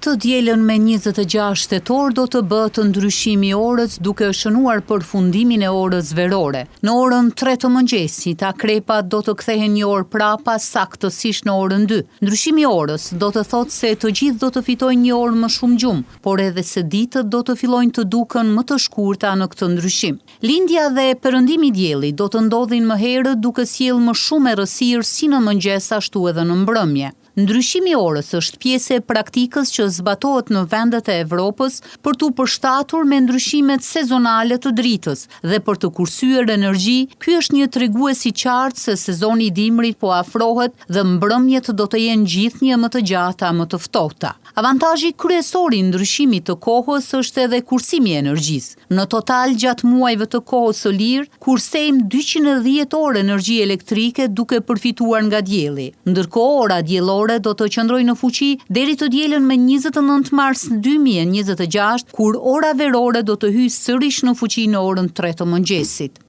Të dielën me 26 tetor do të bëhet ndryshimi i orës duke shënuar përfundimin e orës verore. Në orën 3 të mëngjesit, akrepat do të kthehen një orë prapa saktësisht në orën 2. Ndryshimi i orës do të thotë se të gjithë do të fitojnë një orë më shumë gjumë, por edhe se ditët do të fillojnë të duken më të shkurta në këtë ndryshim. Lindja dhe perëndimi i diellit do të ndodhin më herët duke sjellë më shumë errësirë si në mëngjes ashtu edhe në mbrëmje. Ndryshimi i orës është pjesë e praktikës që zbatohet në vendet e Evropës për t'u përshtatur me ndryshimet sezonale të dritës dhe për të kursyer energji. Ky është një tregues i qartë se sezoni i dimrit po afrohet dhe mbrëmjet do të jenë gjithnjë më të gjata, më të ftohta. Avantazhi kryesor i ndryshimit të kohës është edhe kursimi i energjisë. Në total gjatë muajve të kohës së lirë, kursejmë 210 orë energji elektrike duke përfituar nga dielli. Ndërkohë, ora diellore do të qëndrojë në fuqi deri të dielën me 29 mars 2026, kur ora verore do të hyjë sërish në fuqi në orën 3 të mëngjesit.